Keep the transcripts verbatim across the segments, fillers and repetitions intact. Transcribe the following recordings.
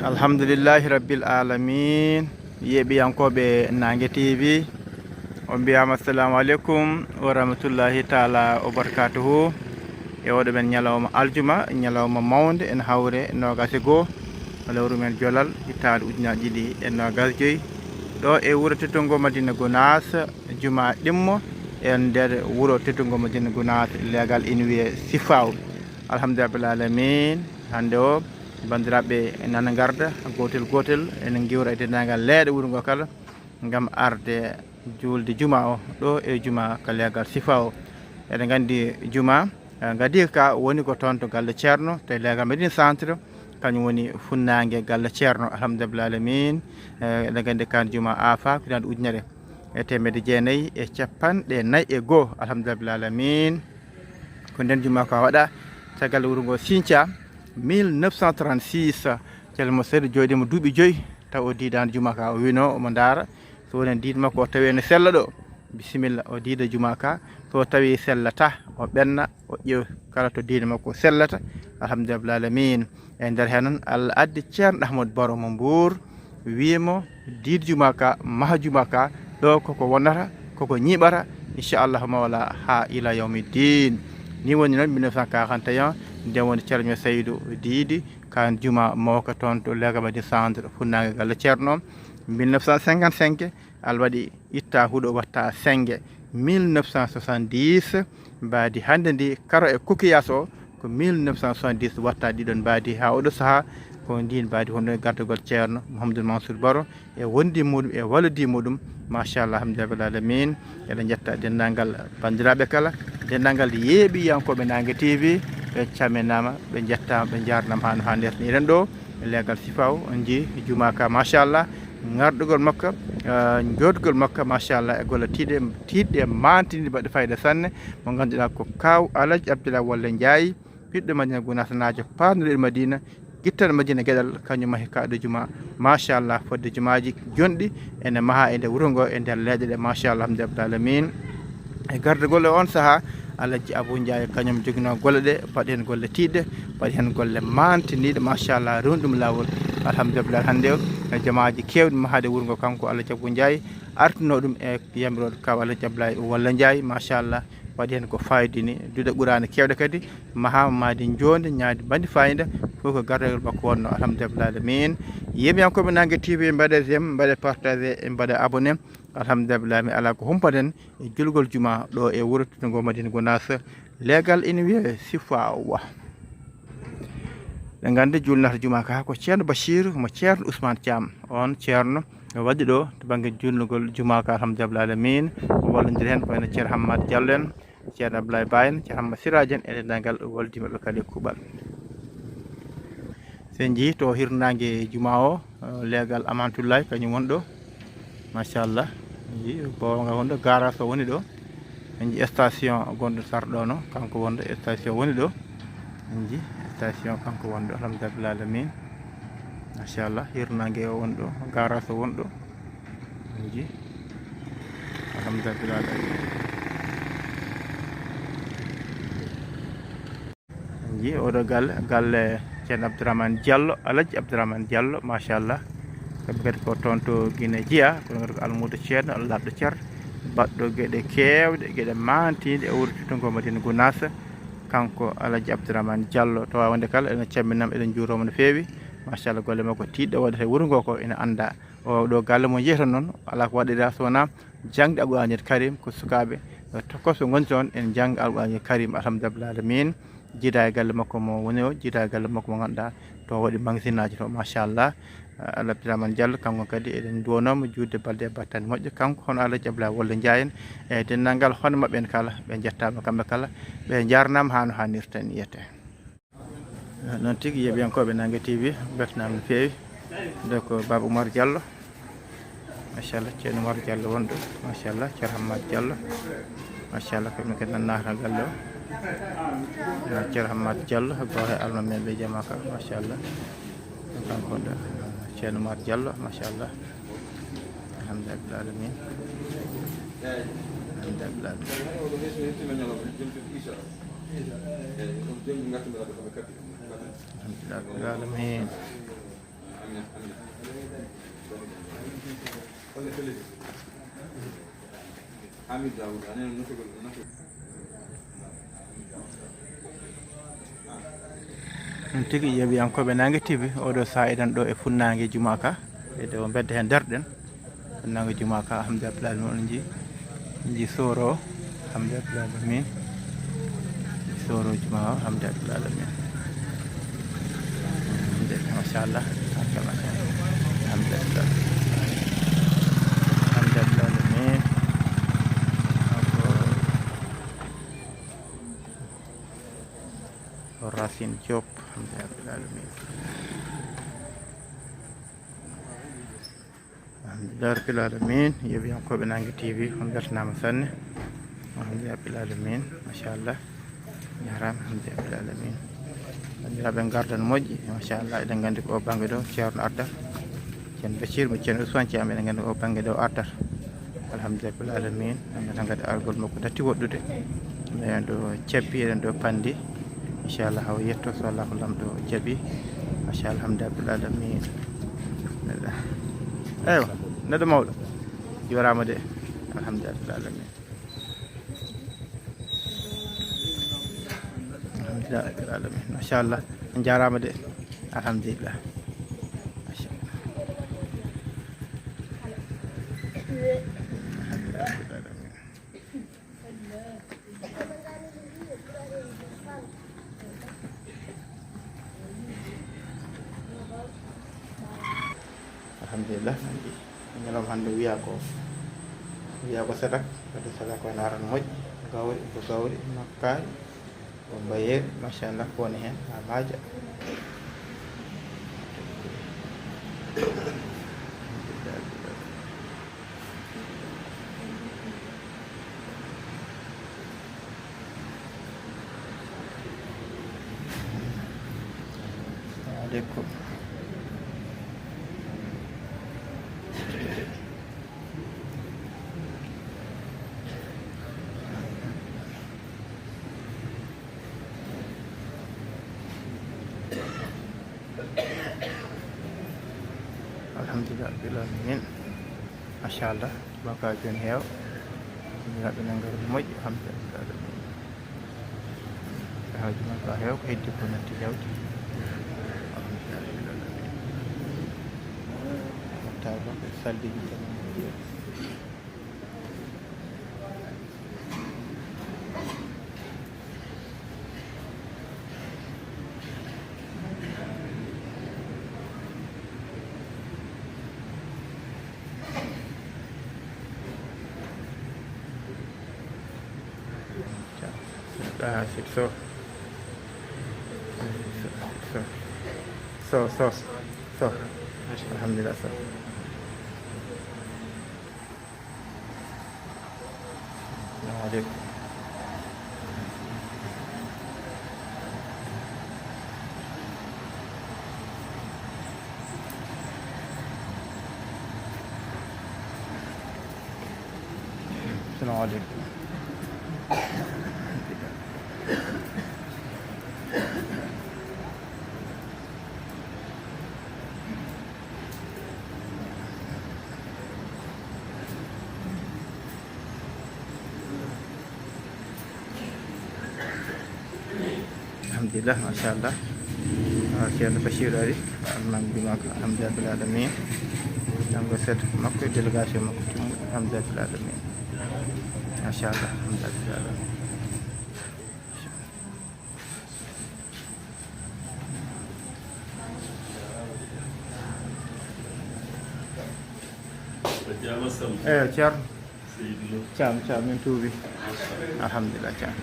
Alhamdulillahi rabbil alamin. Yeeɓiyankooɓe Nange T V, on mbiyaama assalamu aleykum wa rahmatullahi taala wa barakatuhu. E oɗo men ñalawma aljuma, ñalawma mawnde, en hawre noogas e goo lewru men jolal, hitaande ujunaaji ɗiɗi e noogas joy, ɗo e wuro teddungo Madina Gunaas, juma ɗimmo e nder wuro teddungo Madina Gunaas, leegal ina wiyee Sifaw. Alhamdulillahi rabbil alamin. Hannde o, banndiraaɓe nana ngarda gootel gootel, ene ngiwra e denndaangal leeɗe wuro ngo kala ngam arde juulde juma o ɗo e juma ka leegal Sifa o. Eɗen nganndi juma, eh, Ngadiika woni ko toon to galle Ceerno, to leegal Médine Centre, kañum woni funnaange galle Ceerno, alhamdulillahi alamin. Eh, eɗen nganndi kan juma afa ko hitaande ujunere e teemedde jeenayi e capanɗe nayi e goo, alhamdulillahi alamin. Ko nden juma ka waɗa caggal wuro ngo Sinca, mille neuf cent trente-six. Ceerno Seydou jooɗiima duuɓi joyi, taw o diidaano juma ka, o wiino omo ndaara, so woni diid makko o tawi ene sella ɗo, bisimilla, o diida juma ka, so tawi sellata, o ɓenna, o ƴeew kala to diine makko sellata, alhamdulillahi alamin. E nder heen noon, Allah addi Ceerno Ahmadu Baro mo Mbuur, wiimo diid juma ka, maha juma ka, ɗo koko wonata, koko ñiiɓata, inchallahu mawla, ha ila yawmi din. Ni woni noon mille neuf cent quarante et un, nden woni Ceerno Seydou diidi kan juma mawka toon to leegal Madina Centre, funnaange galle Ceerno. Mille neuf cent cinquante-cinq, Allah waɗi itta huɗo watta sennge. Mille neuf cent soixante-dix, mbaadi hannde ndi karo e coquillage o, ko mille neuf cent soixante-dix watta ɗiɗon mbaadi ha oɗo saha, ko ndin mbaadi wonɗo e gardagol Ceerno Mouhamadoul Mansour Baro e wondi muɗum e walloudi muɗum, machallah, alhamdulillahi rabbil alamin. Eɗen jetta denndangal banndiraaɓe kala, denndangal yeeɓiyankooɓe Nange T V, ɓe calminaama, ɓe njettaama, ɓe njaarnaama hano hannirta ni. Eɗen ɗo e leegal Sifaw, on njii juma ka, machallah, ngarɗugol makko, eh, jooɗgol makko, machallah, e golle tiiɗɗe, tiiɗɗe, mantiniiɗe, mbaɗɗe fayida sanne, mo ngannduɗaa ko kaaw Alhaji Abdoulaye Walla Ndiaye, ɓiɗɗo Madina Gunaas naajo, paanduɗo e Madina, gittanɗo Madina geɗal, kañum mahi kaɗo juma, machallah, fodde jumaaji jonɗi ene maha e nder wuro ngo, e nder leeɗe ɗe, machallah, alhamdulillahi alamin. E gardagol e on saha, Alhaji Abou Ndiaye, kañum joginoo golle ɗe, waɗi heen golle tiiɗɗe, waɗi heen golle mantiniiɗe, machallah, rewni ɗum laawol, alhamdulillahi. Hannde o, e jamaaji keewɗi mahade wuro ngo, kanko Alhaji Abou Ndiaye, artinoo ɗum e yamiroore kaaw Alhaji Abdoulaye Walla Ndiaye, machallah. Waɗi heen ko fayidini, duɗe Quraana keewɗe kadi, mahaama maadi njoonde, ñaadi mbaɗi fayida, fof ko gardagol makko wonno, alhamdulillahi alamin. Yeeɓiyankooɓe Nange T V, mbaɗe j'aime, mbaɗe partagé, mbaɗe abonné, alhamdulillahi, mi alaa ko humpaten e julgol juma ɗo e wuro teddungo Madina Gunaas, leegal ina wiyee Sifawa. Ɓe nganndi julnata juma ka ko Ceerno Bachir, mo Ceerno Ousmane Thiam, on Ceerno o waɗi ɗo to bannge julnugol juma ka, alhamdulillahi alamin. O wallondiri heen ko wayno Ceerno Hammad Diallo en, Ceerno Abdoulaye Ba en, Ceerno Hammad Siraji en, e denndaangal waldi maɓɓe kadi e kuuɓal. So en njii to hirnaange juma o, eh, leegal Amantullahi kañum woni ɗo. Machallah. En njii booba nga woni ɗo, garage o woni ɗo. En njii station gonɗo sar ɗo no, kanko woni ɗo, station woni ɗo. En njii station kanko woni ɗo, alhamdulillahi alamin. Machallah, hirnaange o woni ɗo, garage o woni ɗo. En njii. Alhamdulillahi alamin. En njii oɗo galle, galle Ceerno Abdourahmane Diallo, Alhaji Abdourahmane Diallo, machallah. Kamɓe kadi ko toon to Guinée Jeya, kono kadi ko almuudo ceerno, laaɓɗo cer, baɗɗo geɗe keewɗe, geɗe mantiiɗe e wuro teddungo Madina Gunaas. Kanko Alhaji Abdourahmane Diallo, to waawde kala, eɗen calminama, eɗen njuuroma no feewi. Machallah, golle makko tiiɗɗe waɗata e wuro ngo ko ina annda. O ɗo galle mo njeyton noon, alaa ko waɗira so wonaa jaŋde Alqur'aanil Karim, ko sukaaɓe, eh, tokkoso ngoni toon, en njannga Alqur'aanil Karim, alhamdulillahi alamin. Jiida e galle makko mo woni o, jiida e galle makko mo ngannduɗaa, to waɗi magasinaaji to, machallah. Eh, Alhaji Abdourahmane Diallo, kanko kadi eɗen nduwanomo juutde balɗe e battane moƴƴe, kanko hono Alhaji Abdoulaye Walla Ndiaye en, e denndaangal hono maɓɓe en kala, ɓe njettaama kamɓe kala, ɓe njaarnaama haa no haanirta ni, yette. Noon tigi, yeeɓiyankooɓe Nange T V, mbeltanaama no feewi. Ɗo ko Baaba Oumar Diallo. Machallah, Ceerno Oumar Diallo wonɗo. Machallah, Ceerno Hammad Diallo. Machallah, ko min kadi nan naata galle o. Ah, Ceerno Hammad Diallo, ko he almameeɓe jama ka. Machallah. Kanko wonɗo, Ceerno Oumar Diallo, machallah. Alhamdulillahi alamin. Alhamdulillahi alamin. Alhamdulillahi alamin. Noon tigi, yeeɓiyankooɓe Naange T V, oɗo sahaa eɗen ɗo e funnaange jumaa ka, e ɗo mbedda heen darɗen. Funnaange jumaa ka, alhamdulillahi rabbil alamin, oɗon njii, njii sooro, alhamdulillahi rabbil alamin. Sooro jumaa o, alhamdulillahi rabbil alamin. Alhamdulillah, machallah. Machallah, machallah. Alhamdulillah. Alhamdulillah, amin. Racine Diop, alhamdulillah, amin. Alhamdulillah rabbil alamin. Yeeɓiyankooɓe Naange T V, on mbeltanaama sanne. Alhamdulillah rabbil alamin. Machallah. Jaaraama, alhamdulillah rabbil alamin. Banndiraaɓe, ngardan moƴƴi, machallah. Eɗen nganndi ko o bannge ɗo, Ceerno Ardar. Ceerno Bacir, mo Ceerno Ousmane Thiam, eɗen nganndi ko o bannge ɗo Ardar. Alhamdulillah rabbil alamin. Eɗen nganndi argol makko datti woɗɗude. Eɗen ɗo cabbi, eɗen ɗo panndi. Inchallah, hawa yetto, so Allahu Laamɗo jaɓi. Machallah, alhamdulillah rabbil alamin. Eywa, neɗɗo mawɗo. Juuraama de. Alhamdulillah rabbil alamin. Alhamdulillah rabbil alamin. Machallah. On jaaraama de. Alhamdulillah. Machallah. Alhamdulillah rabbil alamin. Alhamdulillah, ñalawma hannde wiyaa ko, wiyaa ko sadak, wadde sadak ko ene arana moƴƴi, gawri, ko gawri, makkaari, ko mbayeeri, machallah, ko woni heen, haa maaja. Aleykum. Alhamdulillah rabbil alamin. Machallah, baka jooni heew. Banndiraaɓe nangirde moƴƴi, alhamdulillah rabbil alamin. Haaji makka heew, ko heddi ko natti heewde. Alhamdulillah rabbil alamin. Tawa ko saldiiji tan. Ah, c'est ça. So, so, so. Alhamdulillah, so. Assalamu aleykum. Assalamu aleykum. Alhamdulillah, machallah. Ah, Ceerno Bachir ari, alman bi makko, alhamdulillah rabbil alamin. Nanngo set makko, délégation makko timmuɗo, alhamdulillah rabbil alamin. Machallah, alhamdulillah rabbil alamin. Eeyo, Ceerno. Thiam, Thiam, min tuubi. Alhamdulillah, Thiam.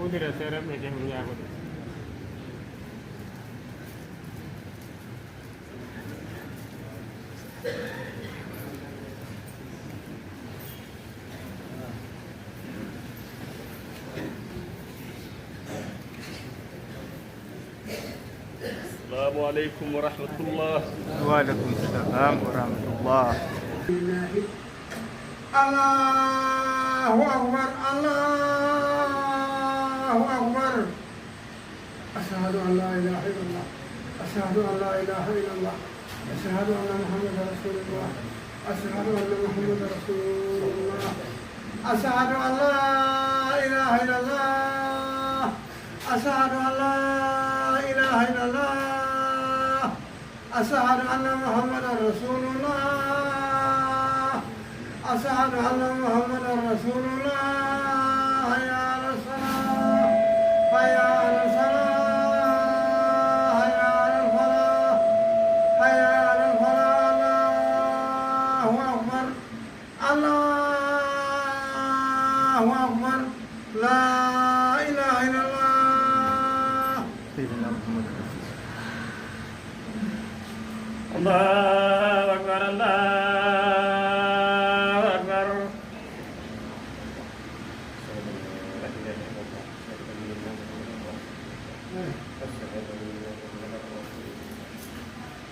Huundira seeram e jehru yaago ɗum. Assalamu alaikum wa rahmatullah. Wa alaikum salam wa rahmatullah. Allahu akbar, Allahu akbar. Ashhadu an la ilaha illallah. Ashhadu an la ilaha illallah. Ashhadu anna Muhammadan rasulullah. Ashhadu anna Muhammadan rasulullah. Ashhadu an la ilaha illallah. Ashhadu an la ilaha illallah. Ashhadu anna Muhammadan rasulullah. Ashhadu anna Muhammadan rasulullah. Hayya ala salah. Hayya ala salah. Hayya ala falah. Hayya ala falah. Allahu akbar. Allahu akbar. La ilaha illallah. Sayyidina Muhammad. Allahu akbar, Allahu akbar.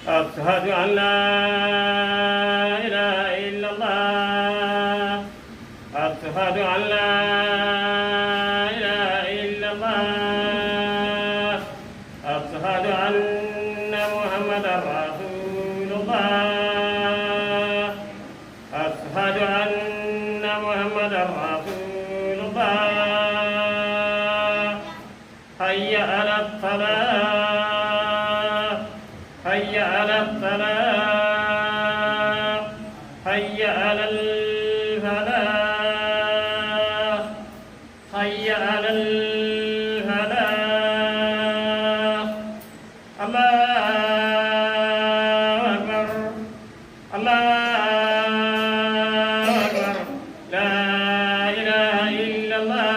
أشهد أن لا إله إلا الله. أشهد أن لا إله إلا الله. أشهد أن محمدا رسول الله. أشهد أن محمدا رسول الله. حي على الصلاة. حي على الصلاة. حي على الفلاح. حي على الفلاح. الله أكبر. الله أكبر. لا إله إلا الله.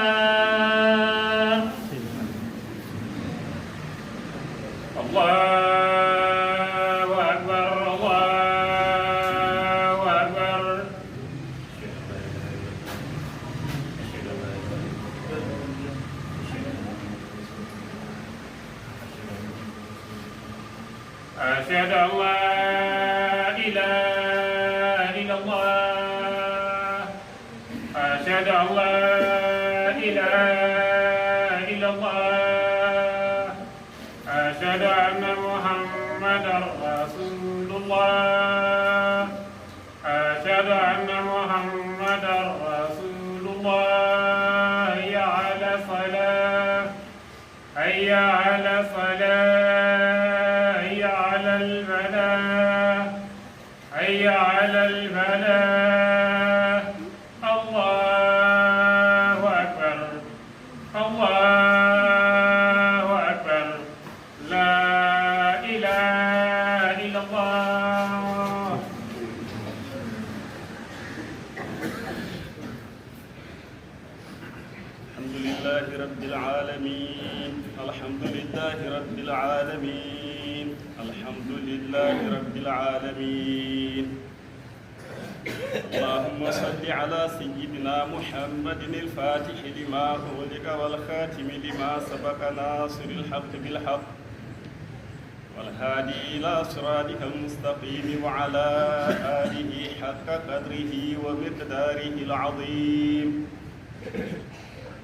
الله أكبر. الله أكبر. أشهد أن لا إله إلا الله. أشهد أن لا إله إلا الله. أشهد أن محمدا رسول الله. أشهد أن محمدا رسول الله. حي على الصلاة. حي على الصلاة. حي على الفلاح. حي على الفلاح. الله أكبر. الله أكبر. لا إله إلا الله. الحمد لله رب العالمين. الحمد لله رب العالمين. الحمد لله رب العالمين. اللهم صل على سيدنا محمد الفاتح لما أغلق والخاتم لما سبق ناصر الحق بالحق والهادي إلى صراطك المستقيم وعلى آله حق قدره ومقداره العظيم.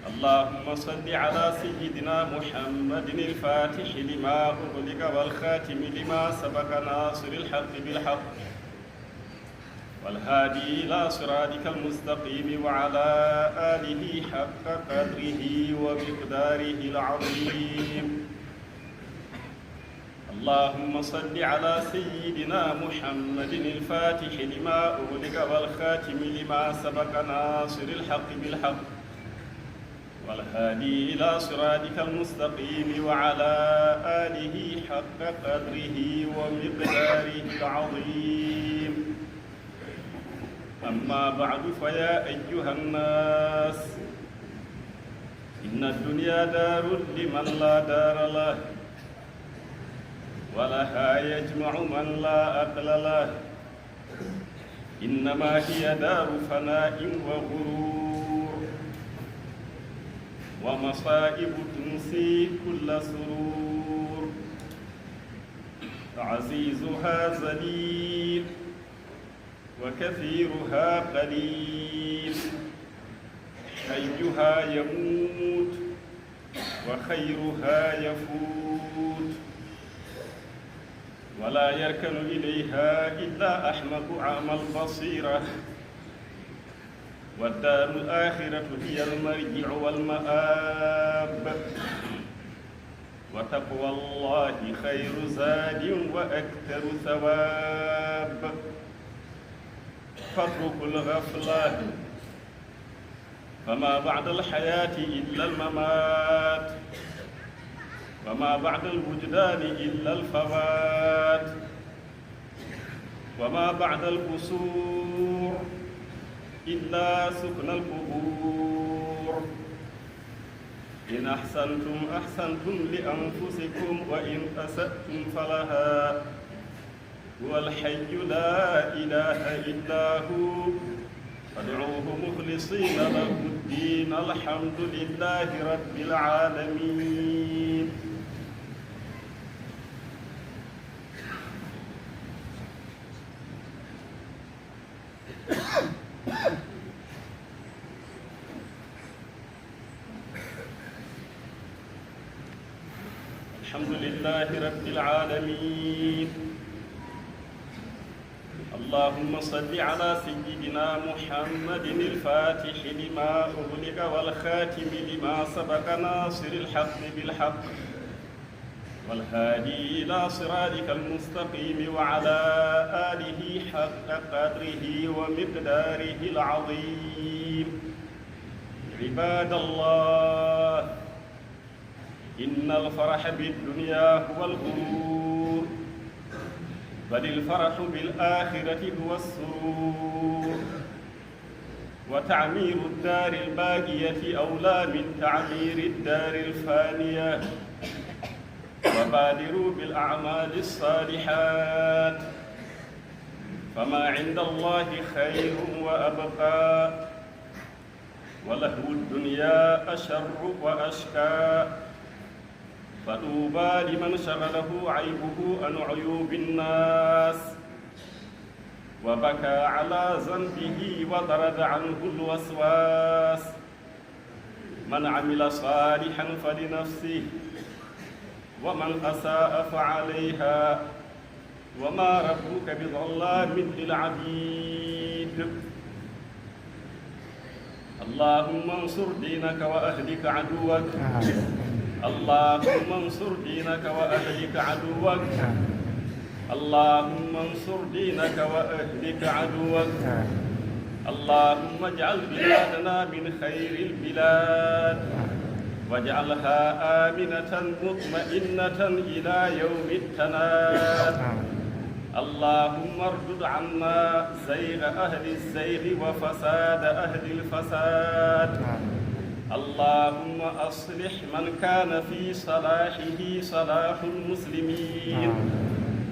اللهم صل على سيدنا محمد الفاتح لما أغلق والخاتم لما سبق ناصر الحق بالحق والهادي إلى صراطك المستقيم وعلى آله حق قدره ومقداره العظيم. اللهم صل على سيدنا محمد الفاتح لما أغلق والخاتم لما سبق ناصر الحق بالحق والهادي إلى صراطك المستقيم وعلى آله حق قدره ومقداره العظيم. أما بعد، فيا أيها الناس، إن الدنيا دار لمن لا دار له، ولها يجمع من لا عقل له. إنما هي دار فناء وغرور، ومصائب تنسي كل سرور. عزيزها ذليل، وكثيرها قليل، حيها يموت، وخيرها يفوت، ولا يركن إليها إلا أحمق أعمى البصيرة. والدار الآخرة هي المرجع والمآب. وتقوى الله خير زاد وأكثر ثواب. فاتركوا الغفلة، فما بعد الحياة إلا الممات، وما بعد الوجدان إلا الفوات، وما بعد القصور إلا سكن القبور. إن أحسنتم أحسنتم لأنفسكم وإن أسأتم فلها. هو الحي لا إله إلا هو فادعوه مخلصين له الدين. الحمد لله رب العالمين. الحمد لله رب العالمين. اللهم صل على سيدنا محمد الفاتح لما أغلق والخاتم لما سبق ناصر الحق بالحق والهادي إلى صراطك المستقيم وعلى آله حق قدره ومقداره العظيم. عباد الله، إن الفرح بالدنيا هو الغرور، بل الفرح بالآخرة هو السرور، وتعمير الدار الباقية أولى من تعمير الدار الفانية، وبادروا بالأعمال الصالحات، فما عند الله خير وأبقى، ولهو الدنيا أشر وأشقى. فطوبى لمن شغله عيبه عن عيوب الناس، وبكى على ذنبه وطرد عنه الوسواس. من عمل صالحا فلنفسه، ومن أساء فعليها، وما ربك بظلام للعبيد. اللهم انصر دينك وأهلك عدوك. اللهم انصر دينك وأهلك عدوك. اللهم انصر دينك وأهلك عدوك. اللهم اجعل بلادنا من خير البلاد، واجعلها آمنة مطمئنة إلى يوم التناد. اللهم اردد عنا زيغ أهل الزيغ وفساد أهل الفساد. اللهم أصلح من كان في صلاحه صلاح المسلمين،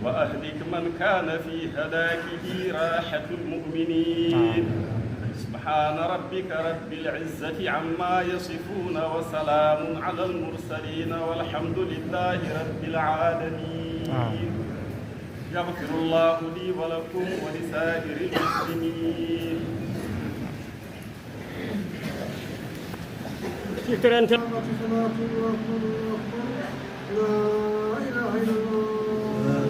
وأهلك من كان في هلاكه راحة المؤمنين. سبحان ربك رب العزة عما يصفون، وسلام على المرسلين، والحمد لله رب العالمين. يغفر الله لي ولكم ولسائر المسلمين. Siftirante. لا إله إلا الله.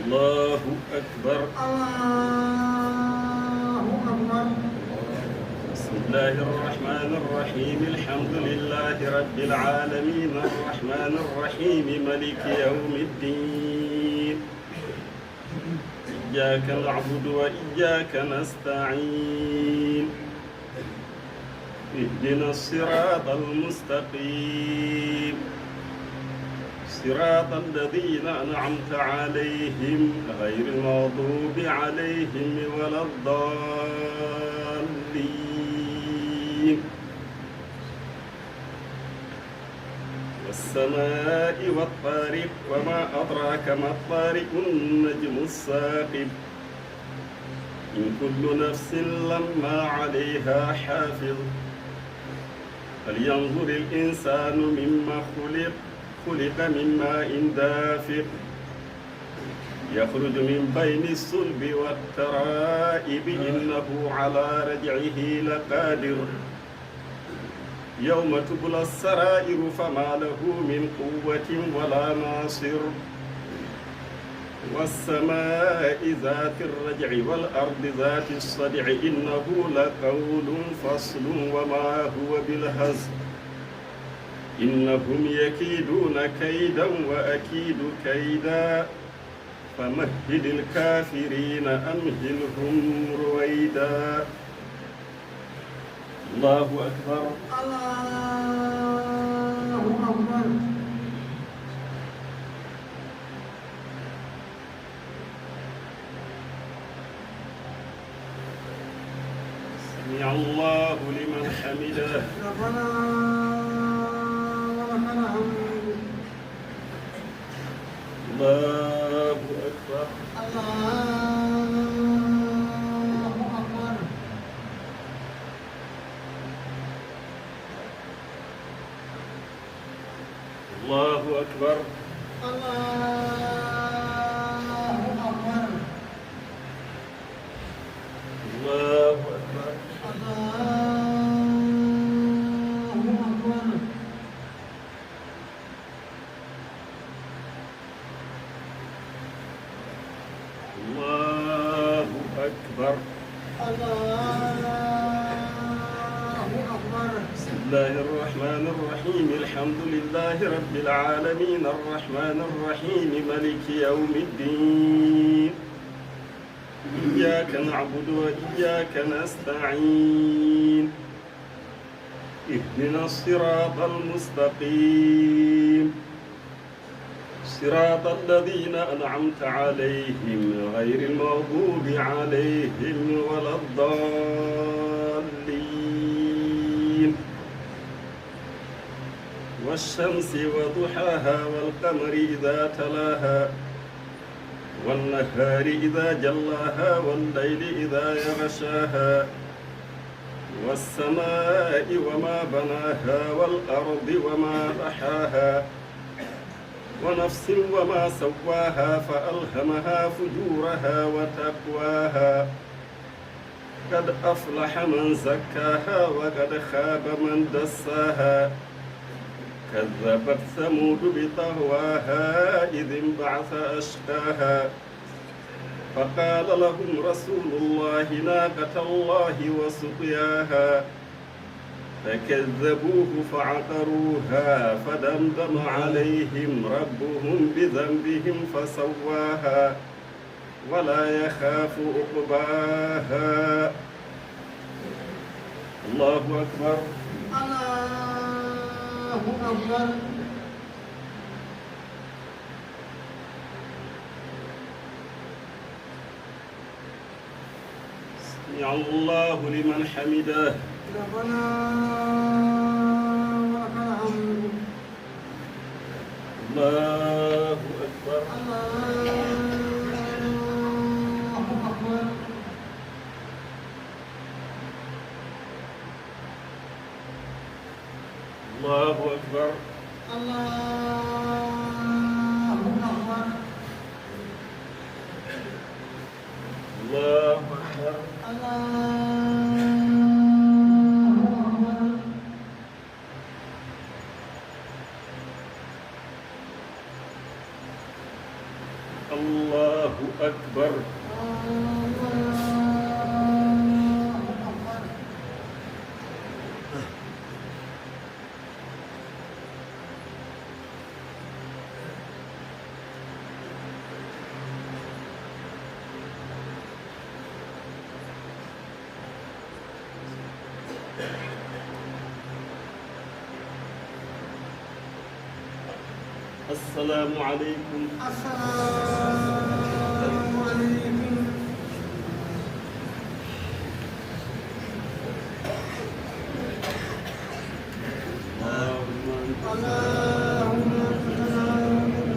الله أكبر. الله أكبر. بسم الله الرحمن الرحيم. الحمد لله رب العالمين. الرحمن الرحيم. ملك يوم الدين. إياك نعبد وإياك نستعين. اهدنا الصراط المستقيم. صراط الذين أنعمت عليهم غير المغضوب عليهم ولا الضالين. والسماء والطارق، وما أدراك ما الطارق، النجم الثاقب، إن كل نفس لما عليها حافظ، فلينظر الإنسان مما خلق، خلق من ماء دافق، يخرج من بين الصلب والترائب، إنه على رجعه لقادر، يوم تبلى السرائر، فما له من قوة ولا ناصر، والسماء ذات الرجع، والأرض ذات الصدع، إنه لقول فصل، وما هو بالهزل، إنهم يكيدون كيدا وأكيد كيدا، فمهل الكافرين أمهلهم رويدا. الله أكبر. الله أكبر. سمع الله لمن حمده. ربنا ولك الحمد. الله أكبر. الله أكبر. الله أكبر. الله أكبر. الله أكبر. الله أكبر. الله أكبر. الله أكبر. بسم الله الرحمن الرحيم. الحمد لله رب العالمين. الرحمن الرحيم. ملك يوم الدين. إياك نعبد وإياك نستعين. اهدنا الصراط المستقيم. صراط الذين أنعمت عليهم غير المغضوب عليهم ولا الضالين. والشمس وضحاها والقمر إذا تلاها والنهار إذا جلاها والليل إذا يغشاها والسماء وما بناها والأرض وما طحاها ونفس وما سواها فألهمها فجورها وتقواها قد أفلح من زكاها وقد خاب من دساها كذبت ثمود بطغواها إذ انبعث أشقاها فقال لهم رسول الله ناقة الله وسقياها فكذبوه فعقروها فدمدم عليهم ربهم بذنبهم فسواها ولا يخاف عقباها. الله أكبر. الله أكبر. سمع الله لمن حمده. ربنا ولك الحمد. الله أكبر. الله أكبر. الله أكبر. الله أكبر. الله أكبر. الله أكبر. الله أكبر. الله أكبر. السلام عليكم. السلام عليكم. اللهم اللهم الرحمن الرحيم.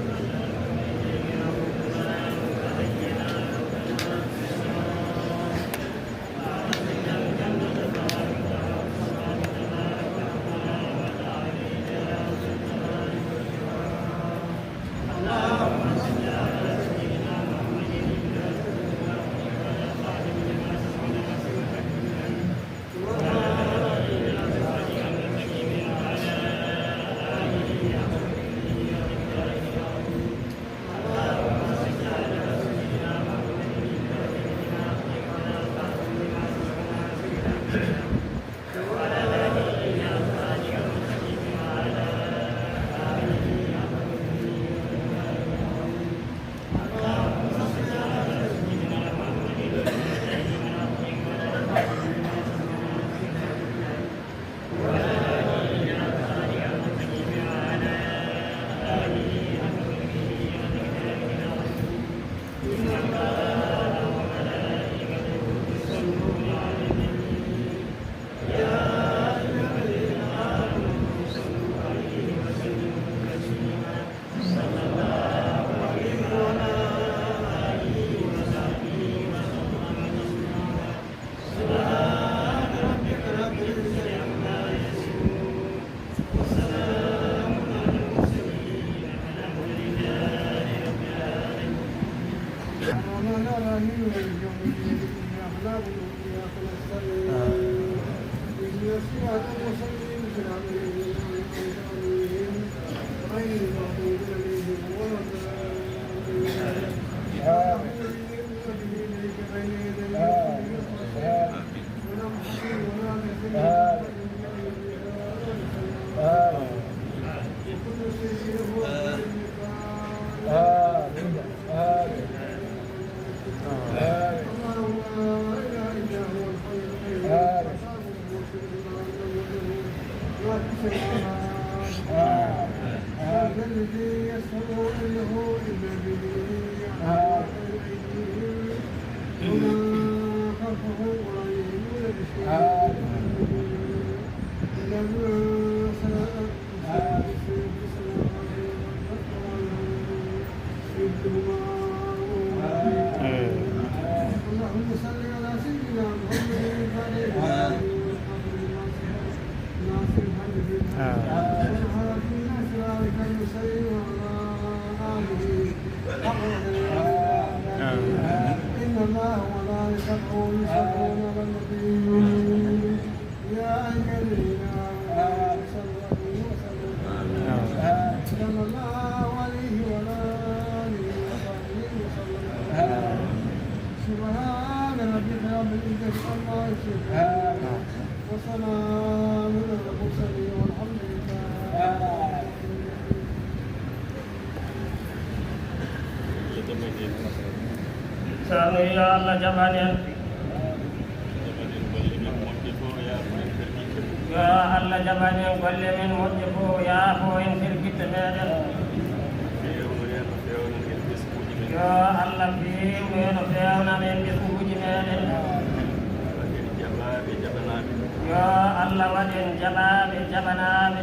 مالك يوم الدين. إياك نعبد وإياك نستعين. اهدنا الصراط المستقيم. صراط الذين أنعمت عليهم غير المغضوب عليهم ولا الضالين. آمين. آمين. آمين. آمين. آمين. آمين. آمين. آمين. الذي يسمع عنده إلا بإذنه. آمين. وما خلفهم ولا يحيطون بشيء. إلا بما شاء. اللهم صل على سيدنا محمد الفاتح لما أغلق والخاتم لما سبق ناصر الحق بالحق والهادي إلى صراطك المستقيم وعلى آله حق قدره. إن الله وملائكته يصلون على النبي. يا أيها الذين آمنوا صلوا عليه وسلموا تسليما. صلى الله عليه وعلى آله وصحبه وسلم. سبحان ربك رب العزة عما يصفون. وسلام على المرسلين والحمد لله. Ceerno, yo Allah jaɓan en. Yo Allah jaɓan en golle men moƴƴe fof, yaafo en firgitte meɗen. Yo Allah feewnu en o feewnan en ɓesnguuji meɗen. Yo Allah waɗ en jaɓaaɓe jaɓanaaɓe. Yo Allah waɗ en jaɓaaɓe jaɓanaaɓe.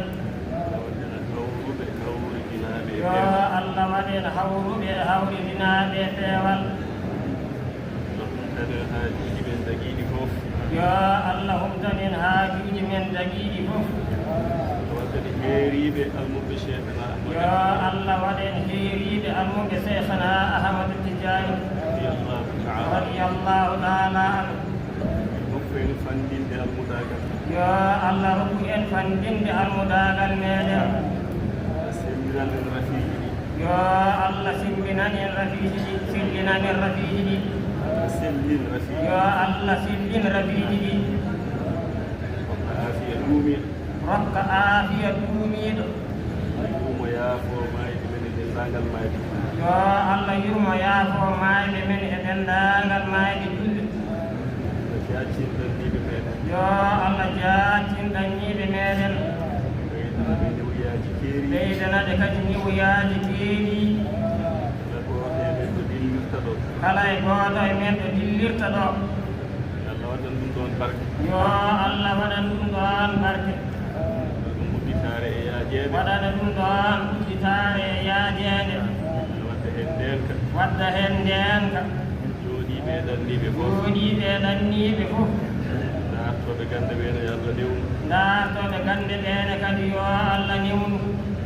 Waɗ en hawruɓe hawridinaaɓe e peewal. Yo Allah waɗ en hawruɓe hawridinaaɓe e peewal. Allah humtan en haajuuji men dagiiɗi fof. Yo Allah humtan en haajuuji men dagiiɗi fof. Allah waɗ en heeriiɓe almuɓɓe Cheikhana Ahmad. Yo Allah waɗ en heeriiɓe almuɓɓe Cheikhana Ahmadu Tijaani. Radiyallahu ta'ala. Radiyallahu ta'ala anhu. Rokku en fanndinde almudaagal. Yo Allah rokku en fanndinde almudaagal meɗen. Sellinan en rafiiji ɗi. Yo Allah sellinan en rafiiji ɗi, sellinan en rafiiji ɗi. Sellin rafiiji. Yo Allah sellin rafiiji ɗi. Rokka aafiya ɗuumi. Rokka aafiya duumiiɗo. Yurmo yaafo maayɓe men e denndaangal maayɓe. Yo Allah yurmo yaafo maayɓe men e denndaangal maayɓe julɓe. Yo Allah jaacin ɗanniiɓe meɗen. Yo Allah jaacin ɗanniiɓe meɗen. Ɓeydana ɓe newyaaji. Ɓeydana ɓe kadi niwuyaaji keeriiɗi. Kala gooto e men ɗo dillirta ɗo. Kala e gooto e men ɗo dillirta ɗo. Yo Allah waddan ɗum ɗoon barke. Yo Allah waɗan ɗum ɗoon barke. Ɗum udditaare e yaajeende. Waɗana ɗum ɗoon udditaare e yaajeende. Wadda heen ndeenka. Wadda heen ndeenka. Jooɗiiɓe e ɗanniiɓe fof. Jooɗiiɓe e ɗanniiɓe fof. Daartooɓe gannde ɓee ne, yo Allah newnu. Daartooɓe gannde ɓee ne kadi, yo Allah newnu.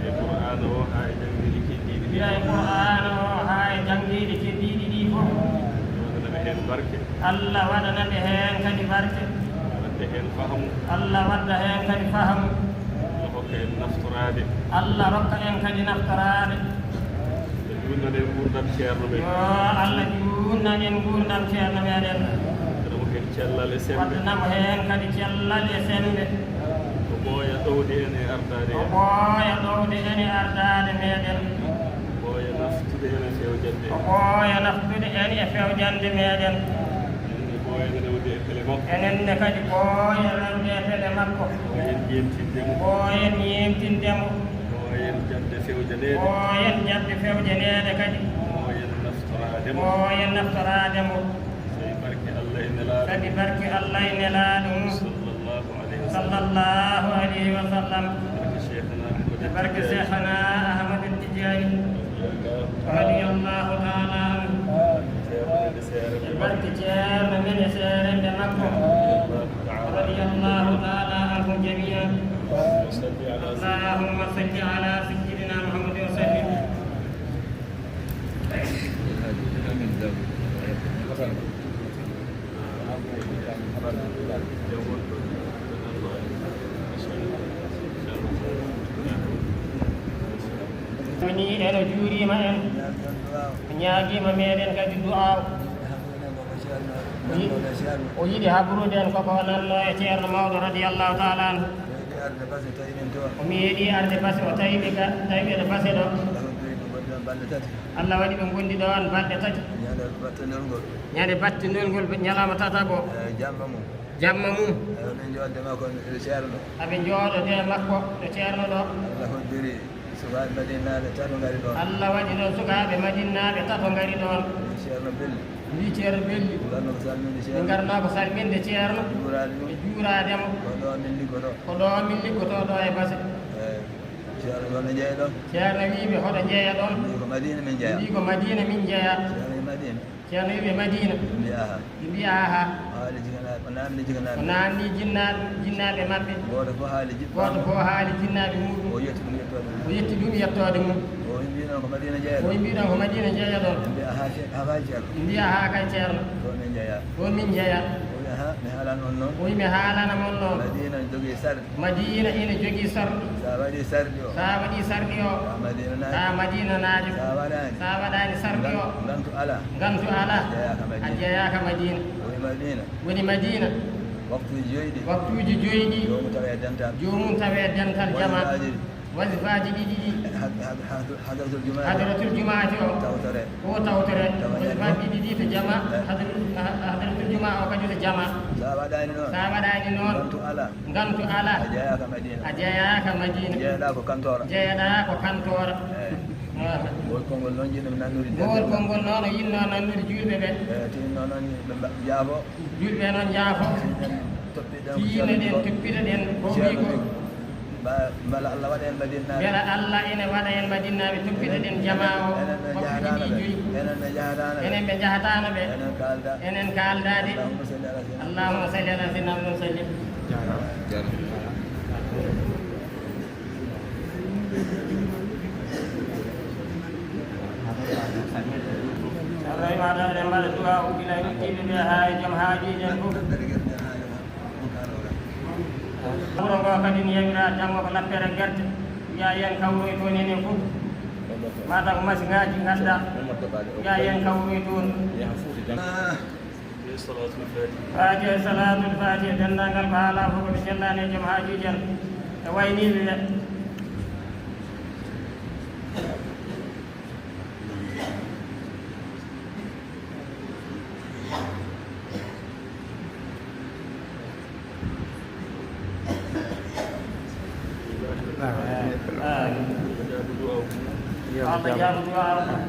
E Qur'aana o haa e janngeeji keddiiɗi ɗi. Gila e Qur'aana o haa e janngeeji keddiiɗi ɗi fof. Yo Allah waɗana ɓe heen barke. Allah waɗana ɓe heen kadi barke. Wadda heen fahamu. Allah wadda heen kadi fahamu. Allah hokka en naftoraade. Allah rokka en kadi naftoraade. Juutna en nguurndam ceerno men. Yo Allah juutna en nguurndam ceerno meɗen. Waɗana mo heen cellal e semmbe. Waɗana mo heen kadi cellal e semmbe. O ɓooya ɗowde en e ardaade en. O ɓooya ɗowde en e ardaade meɗen. O ɓooya naftude en e fewjande. O ɓooya naftude en e fewjande meɗen. Enen ne ɓooya rewde e pele makko. Enen ne kadi ɓooya rewde e pele makko. Ɓooyen yeemtinde mo. Ɓooyen yeemtinde mo. Ɓooyen jaɓde fewjaneede. Ɓooyen jaɓde fewjaneede kadi. Ɓooyen naftoraade mo. Ɓooyen naftoraade mo. Sabi barke Allah e Nelaaɗo. Sabi barke Allah e Nelaaɗo mum. Sallallahu alayhi wa sallam. Sallallahu alayhi wa sallam. Barke Cheikhana Ahmad Barke Tidiane. Cheikhana Ahmad Tidiane. Radiyallahu ta'ala anhu. Barke ceerno men e seeremɓe makko. Radiyallahu ta'ala anhum jami'an. Allahumma salli ala sayyidina Muhammad wa sallim. Woni eno juurima en. O ñaagiima meɗen kadi du'aaw. O yi-, o yiɗi habrude en koko o nanno e ceerno mawɗo radiyallahu ta'ala anhu. O meeɗi arde Basi, o tawi ɓe ga, tawi ɓe ɗo Basi ɗo. Allah waɗi ɓe ngondi ɗoon balɗe tati. Ñande battinol ngol. Ñande battinol ngol, ñalawma tataɓo. Jamma mum. Jamma mum. Aɓe njooɗde makko e ceerno. Aɓe njooɗo de makko e ceerno ɗo. Allah hoddiri. Sukaaɓe Madinaaɓe tato ngari ɗoon. Allah waɗi ɗoon sukaaɓe Madinaaɓe tato ngari ɗoon. Mbi Ceerno Belli. Mbi Ceerno Belli. Ɓe ngarno ko salminde Ceerno. Ɓe ngarno ko salminde Ceerno. Juuraade mo. Ɓe juuraade mo. Ko ɗo min liggotoo. Ko ɗo min liggotoo ɗo e Basi. Eey. Ceerno wi hono jeeya ɗoon. Ceerno wi ɓe hoto jeeya ɗoon. Mbi ko Madina min jeeya. Mbi ko Madina min jeeya. Ceerno wi Madina. Ceerno wi ɓe Madina. Ɓe mbi aha. Ɓe mbi aha. Haali jinnaaɓe, o naamni jinnaaɓe. O naamni jinnaaɓe, jinnaaɓe maɓɓe. Gooto fof haali ji-, gooto fof haali jinnaaɓe muɗum. O yetti ɗum yettoode mum. O yetti ɗum yettoode mum. O wi mbiɗon ko Madina jeeya ɗoon. O wi mbiɗon ko Madina jeeya ɗoon. Ɓe mbi aha ce-, aha kay ceerno. Ɓe mbi aha kay ceerno. Ɗo min jeeya. Ɗo min jeeya. O wi aha, mi haalano on noon. O wi mi haalana mon noon. Madina ne jogii sarɗi. Madina ina jogii sarɗi. Sa waɗi sarɗi o. Sa waɗi sarɗi o. Ka Madina naajo. Ka Madina naajo. Sa waɗaani. Sa waɗaani sarɗi o. Ngan-, ngantu alaa. Ngantu alaa. A jeeyaaka Madina. A jeeyaaka Madina. Woni Madina. Woni Madina. Waktuuji joyi ɗi. Waktuuji joyi ɗi. Joomum tawe e dental. Joomum tawe e dental jama. Woni waajiri. Wasifaaji ɗiɗi ɗi. Had-, had-, had-, hadratul jumaati. Hadratul jumaati o. Tawtore. O tawtore. Tawtore. Wasifaaji ɗiɗi ɗi to jama. Eh. Hadr-, ha-, hadratul jumaa o kadi to jama. Sa waɗaani noon. Sa waɗaani noon. Ngantu alaa. Ngantu alaa. A jeeyaaka Madina. A jeeyaaka Madina. Jeeyaɗaa ko kantoora. Jeeyaɗaa ko kantoora. Eh. Ah. Ngol konngol noon jiɗno mi nannude. Ngol konngol noon o yiɗno nannude juulɓe ɓe. Eh, tinno noon ɓe mba-, jaafo. Juulɓe noon njaafo. Toppitoɗen ko Ceerno Biko. Toppitoɗen ko Ceerno Biko. Mba-, mbela Allah waɗa en Madinaaɓe. Mbela Allah ene waɗa en Madinaaɓe, toppitoɗen jamaa o. Enen ɓe njahataano ɓe. Enen ɓe njahataano ɓe. Enen ɓe njahataano ɓe. Enen kaalda. Enen kaaldaade. Allahumma salli ala sayyidina. Allahumma salli ala sayyidina Muhammad wa sallim. Jaaraama. Jaaraama. Ceerno, imaade eɗen mbaɗa duwaawu gila e ɓiɗɗiiɓe ɓe haa e joom haajiiɓe en fof. Wuro ngo kadi ne yamiraa janngo ko lappere gerte. Wiyaa yen kawroy toon enen fof. Mataw ko masiŋaaji ngaddaa. Wiyaa yen kawroy toon. Faatiha, salaatul faatiha. Faatiha, salaatul faatiha, denndaangal ko haalaa fof ko ɓe sellaani e joom haajuuji en e wayniiɓe ɓe. Amin. Jaabu duwaaw.